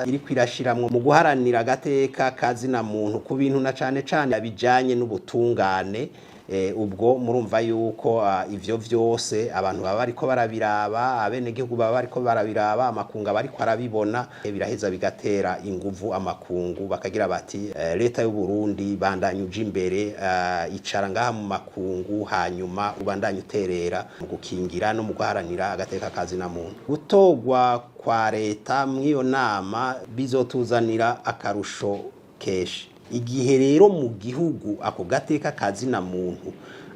iriko irashiramwo mu guharanira agateka kazina muntu ku bintu na cane cane bijanye n'ubutungane. Ubwo murumva yuko ivyo vyose abantu baba bariko barabiraba, abenegihugu baba bariko barabiraba, amakungu aba ariko arabibona. Biraheza bigatera inguvu amakungu, bakagira bati: "Leta y'u Burundi, bandanye uja imbere, icara ngaha mu makungu, hanyuma ubandanye uterera mu gukingira no mu guharanira agateka kazina muntu." Gutorwa kwa leta mw'iyo nama bizotuzanira akarusho kenshi. Igihe rero mu gihugu ako gateka kazina muntu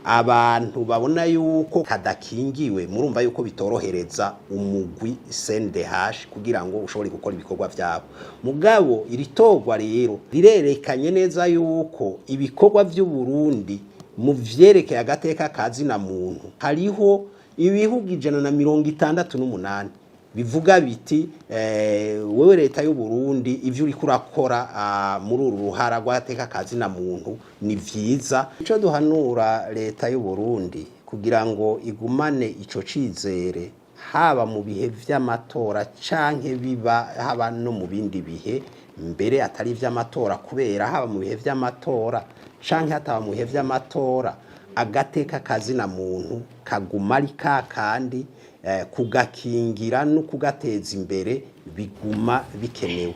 abantu babona yuko kadakingiwe, murumva yuko bitorohereza umugwi CNDH kugira ngo ushobore gukora ibikorwa vyabo. Mugabo iri torwa rero rirerekanye neza yuko ibikorwa vy'u Burundi mu vyerekeye agateka kazina muntu, hariho ibihugu 168 bivuga biti: "Wewe leta y'u Burundi, ivyo uriko urakora muri uru ruhara rw'agateka kazina muntu ni vyiza." Ico duhanura leta y'u Burundi kugira ngo igumane ico cizere, haba mu bihe vy'amatora canke biba haba no mu bindi bihe mbere atari ivy'amatora, kubera haba mu bihe vy'amatora canke hataba mu bihe vy'amatora, agateka kazina muntu kaguma ari ka kandi, kugakingira no kugateza imbere biguma bikenewe.